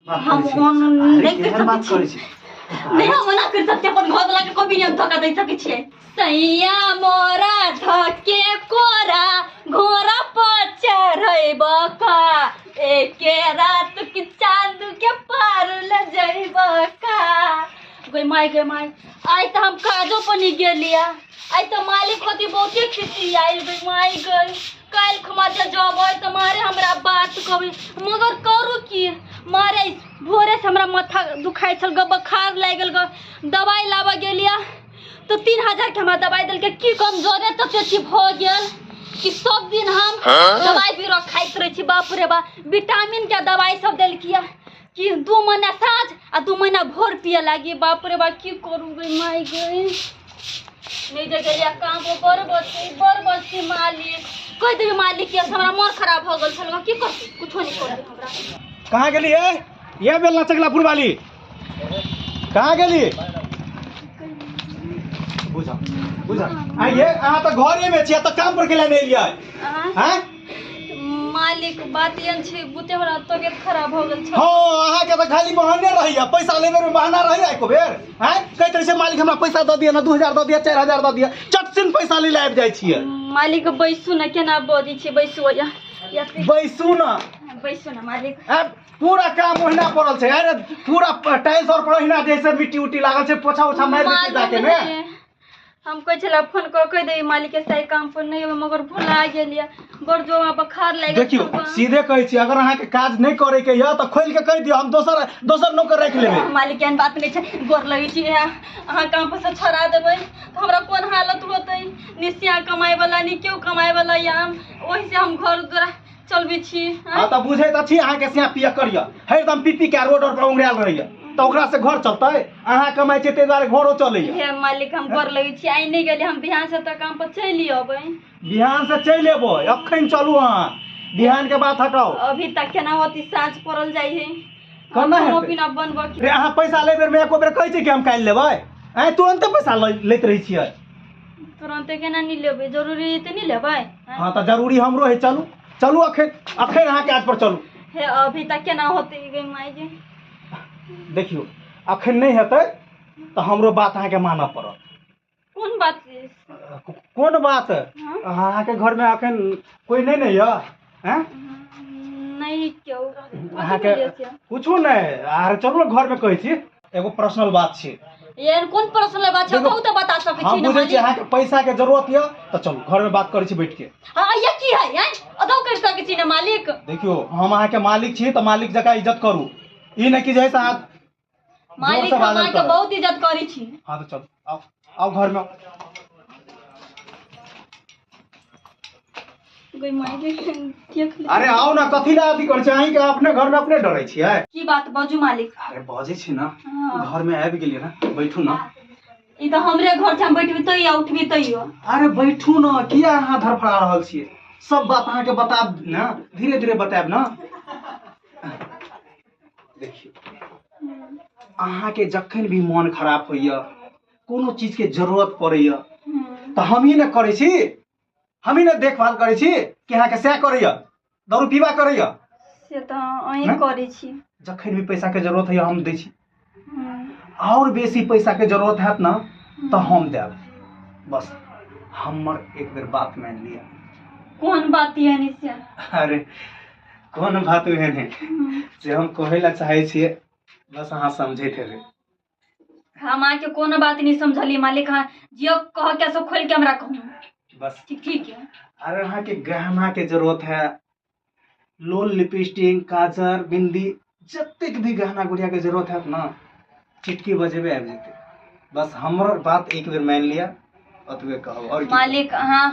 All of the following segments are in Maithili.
बात हम करै छी। ओन अरे, नहि करि केहन बात सकै करै छी। छी? नहि, हम ओना करि सकै छी, अपन घर वाला के कभी नहि हम धोखा दै सकै छियै। सैया मोरा धके कोरा घोड़ा पर चढ़ैबका, एके रात के चांद के पार ले जइबका। गई माय, गई माय, आइ तऽ हम काजो पर नहि गेलियै। आइ तऽ मालिक होती बहुते खिसी आयल। गई माय गई, काल्हि खुमा जे जबै तऽ मारे हमरा बात कहबै, मगर करू की? मारे भोरे से हमरा माथा दुखाइ छल ग, बोखार लागि गेल ग। दवाइ लाबऽ गेलियै तऽ 3000 के हमरा दवाइ देलकै। की कमजोरे तते छी भऽ गेल कि सब दिन हम दवाइ बीरो खाइत रहै छी। बाप रे बाप, विटामिन के दवाइ सब देलकियै कि 2 महीना साँझ आ 2 महीना भोर पिए लागी। बाप रे बाप, की करू गई माय गई? नहि जे गेलियै काम, बड़ बजतै, बड़ बजतै मालिक। कहि देबै मालिक के हमरा मन खराब भऽ गेल छल। की करतै? कुछो नहि करतै हमरा। कहाँ गेली ए? ये बेलना चकलापुर वाली, कहाँ गेली? बुझा बुझा, आइए। अहाँ तऽ घरे में छियै तऽ काम पर केला नहि एलियै? आँय? मालिक, बात एहन छै, बहुते हमरा तबियत खराब भऽ गेल छल। हँ, अहाँके तऽ खाली बहाने रहैया, पैसा लेबे में बहाना रहैया एको बेर। आँय, कहैत रहै छै मालिक हमरा पैसा दऽ दिअ ने, 2000 दऽ दिअ, 4000 दऽ दिअ, चट सिन पैसा लै लए आबि जाइ छियै। मालिक, बैसू ने, केना बजै छियै? बैसू या या फिर बैसू ने। बैसू ने मालिक। आब पूरा काम ओहिना पड़ल छै। अरे, पूरा टाइल्स और पर ओहिना जैसे मिट्टी उट्टी लागल छै, पोछा उछा मारि दै छै जाके ने। मालूम है। हम कहै छलै फोन कऽ कहि देबै मालिक के सही काम पर नहि अबै, मगर भुला गेलियै। बड़ जोर बोखार लागि गेल देखियौ छल। सीधे कहै छी, अगर अहाँके काज नहि करे के यऽ तऽ खोलि के कहि दियौ, हम दोसर दोसर नौकर राखि लेबै। मालिक, एहन बात नहि छै, गोर लगै छी। अहाँ काम पर से छोड़ा देबै तऽ हमरा कोन हालत होतै? निशिया कमाइ वाला नहि केओ कमाइ वाला या हम ओहि से हम घर द्वारा चलबै छी। हँ, तऽ बुझै तऽ छी अहाँके सिया पिय करिय, हरदम पी पी के रोड पर उंगरायल रहैया, तऽ ओकरा से घर चलतै? अहाँ कमाइ छियै ताहि दुआरे घरो चलैया। हे मालिक, हम गोर लगै छी, आइ नहि गेलियै, हम बिहान से तऽ काम पर चलि अबै। बिहान से चलि एबै, अखन चलू अहाँ, बिहान के बात हटाउ। अभी तक केना होती? साँझ पड़ल जाइ है। केना खानो हेतै? पीना बनबऽ रे, अहाँ पैसा लै बेर में एको बेर कहै छै कि हम काल्हि लेबै? आँय, तुरन्ते पैसा लैत रहै छियै। तुरन्ते केना नहि लेबै? जरूरी तऽ नहि लेबै? हँ, तऽ जरूरी हमरो है। चलू चलू, अखन अखन अहाँके आज पर चलू। हे, अभी तक केना होतै गे माय गे? देखियौ, अखन नहि हेतै तऽ हमरो बात अहाँके मानऽ पड़त। कोन बात? कोन बात? हँ? अहाँके घरमे अखन कोइ नहि ने यऽ? आँय? नहि केओ। अहाँके कुछो नहि? अरे चलू ने, घरमे कहै छी, एगो पर्सनल बात छै। एहन कोन पर्सनल बात छै? देखो, कहू तऽ बता सकै हम छी ने बुझै छी मालिक? अहाँके पैसा के जरूरत यऽ तऽ चलू, घरमे बात करै छी बैठ के। हँ, ये की है? आँय, अदौ करि सकै छी ने मालिक? देखियौ, हम अहाँके मालिक छी तऽ मालिक जकाँ इज्जत करू, ई नहि कि जे है से अहाँ मालिक, जोरसँ हम बाजल अहाँके करब। बहुत इज्जत करै छी। हँ, तऽ चलू, आउ आउ, घरमे आउ। गई माय गे, देख ले। अरे आउ ने, कथी लए अथी करै छी? अहींके अपने घरमे अपने डरै छियै। की बात बाजू मालिक। अरे, बजै छी ने। हँ। घरमे आबि गेलियै ने, बैठू ने। ई तऽ हमरे घर छै, हम बैठबी तैयो, उठबी तैयो। अरे बैठू ने, किया अहाँ धड़फड़ा रहल छियै? सब बात अहाँके बताब ने, धीरे धीरे बतायब ने। देखियौ, अहाँके जखन भी मोन खराब होइए, कोनो चीजके जरूरत पड़ैए, तऽ हमही ने करै छी, हमही ने देखभाल करै छी कि अहाँके सएह करैए, दारू पीबा करैए? से तऽ अहीं नहि? करै छी। जखन भी पैसाके जरूरत होइए, हम दै छी। आओर बेसी पैसाके जरूरत हैत ने तऽ हम देब। बस हमर एक बेर बात मानि लिअ। कोन बात यानी से? अरे, कोन बात एहन है जे हम कहै लए चाहै छियै, बस अहाँ समझैत हेबै। हम अहाँके कोनो बात नहीं समझलियै मालिक, अहाँ जे कह के सो खोल के हमरा कहू। बस। ठीक ठीक है। अरे, अहाँके गहनाके जरूरत है, लोल, लिपस्टिक, काजर, बिंदी, जतेक भी गहना गुड़ियाके जरूरत हैत ने, चिटकी बजेबै, आबि जेतै। बस हमर बात एक बेर मानि लिअ, ओतबे कहब, आओर की? मालिक, अहाँ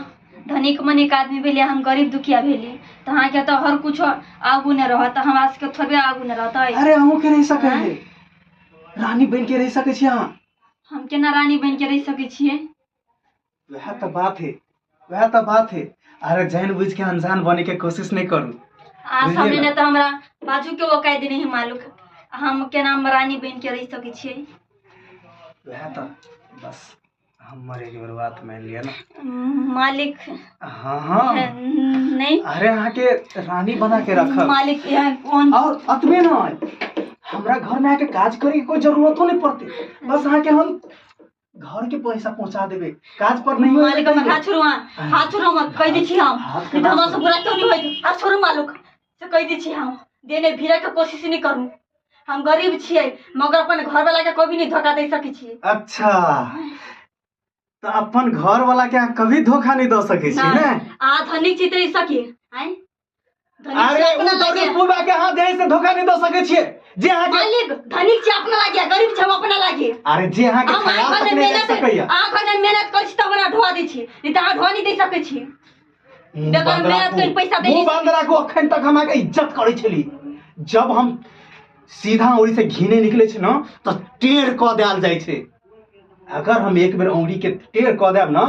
धनिक मनिक आदमी भेलियै, हम गरीब दुखिया भेली, तऽ अहाँके तऽ हर कुछो आगू नहि रहत, हमरा सबके थोड़बे आगू नहि रहतै? अरे, अहूँके रहि सकै है, रानी बनि के रहि सकै छी अहाँ। हम केना रानी बनि के रहि सकै छियै? वएह तऽ बात है, वएह तऽ बात है। अरे, जानि बुझि के अनजान बने के कोशिश नहि करू। अहाँ बुझलियै सामने ने? नहि तऽ हमरा बाजू के ओकाय देने है मालिक, हम केना रानी बनि के रहि सकै छियै? वएह तऽ, बस हमर एक बेर बात मानि लिअ ने। मालिक। हँ हँ। नहि। अरे, अहाँके रानी बना के रखब। मालिक, एहन कोन और अतबे नहि, हमरा घर में आके काज करे के कोई जरूरतो नहीं पड़ते। बस अहाँ के हम घर के पैसा पहुंचा देबे, काज पर नहीं होय। मालिक हमर हाथ छोड़ू, अहाँ हाथ छोड़ू हमर, कहि दै छी हम। हाथ नहीं केना तऽ हमरा से बुरा क्यों नहीं होइत। हाथ छोड़ू मालिक से कहि दै छी हम, देने भिड़े के कोशिश नहीं करू। हम गरीब छियै मगर अपन घर वाला के कभी नहीं धोखा दे सकै छियै। अच्छा, तऽ अपन घर वाला के अहाँ कभी धोखा नहीं दऽ सकै छी ने? आ धनिक छी तऽ ई सकी आँय, धनिक अरे छी अपना उ लागे। गरीब बुढ़ा के अहाँ देह से धोखा नहीं दऽ सकै छियै जे अहाँ के। मालिक धनिक छी अपना लागे, गरीब छी हम अपना लागे। अरे जे अहाँ के हम ख्याल अहाँ तक घर नहीं मेहनत रख सकैया। अहाँ घर में मेहनत करै छी तऽ हमरा ढोआ दै छी, नहीं तऽ अहाँ ढोआ नहीं दे सकै छी। मुँह बेगर बंद मेहनत राखू। करी पैसा दै मुँह नहीं बंद राखू। अखन तक हम अहाँके इज्जत करै छली, जब हम सीधा औरी से घीने निकले छै न तऽ टेढ़ कऽ देल जाइ छै। अगर हम एक बेर औरी के टेढ़ कऽ देब न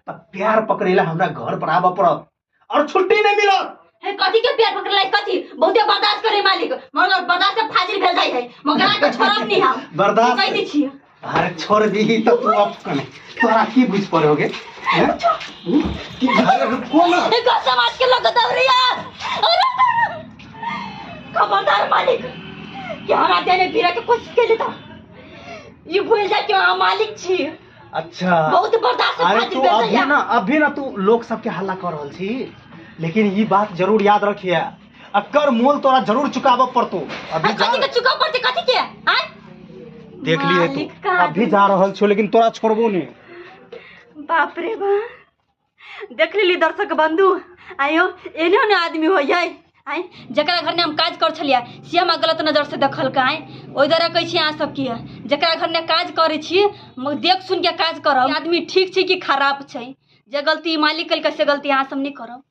तऽ प्यार पकड़े ला हमरा घर पर आबऽ पड़त और छुट्टी नहीं मिलत। हे कथी के प्यार पकड़लै कथी? बहुते बर्दाश्त करे मालिक, मगर बर्दाश्त से फाजिल भेल जाइ है, मगर आके छोड़ब नहीं हम। बर्दाश्त कहि दै छी। अरे छोड़ दी तऽ तू अब कने तोरा की बुझ पड़ोगे हैं? हम्म? कि अरे रुको ना। एक समाज के लोग दौड़िया। अरे खबरदार मालिक कि हमरा देने फिरे के कोशिश केली तऽ ई भूल जा कि अहाँ मालिक छी। अच्छा बहुत बर्दाश्त से अरे फाजिल तू भेल अभी जाइया। ना, अभी ना तू लोग सबके हल्ला कर रहल छी, लेकिन ई बात जरूर याद रखिए, अकर मोल तोरा जरूर चुकाबऽ पड़तो। अभी अरे जा कथी के चुकाबऽ पड़तै, कथी के? आँय? देख लिए तू। मालिक का अभी जा रहल छो लेकिन तोरा छोड़बो नहीं। बाप रे बा, देख लेली दर्शक बंधु, आयो एहनो ने आदमी होइ है। आँय जकरा घर ने हम काज कर छलियै से हमरा गलत नजर से देखलकै। आँय ओहि दुआरे कहै छी अहाँ सबके, जकरा घर ने काज करै छी देख सुन के काज करब, आदमी ठीक छै कि खराब छै। जे गलती मालिक केलकै से गलती अहाँ सब नहि करब।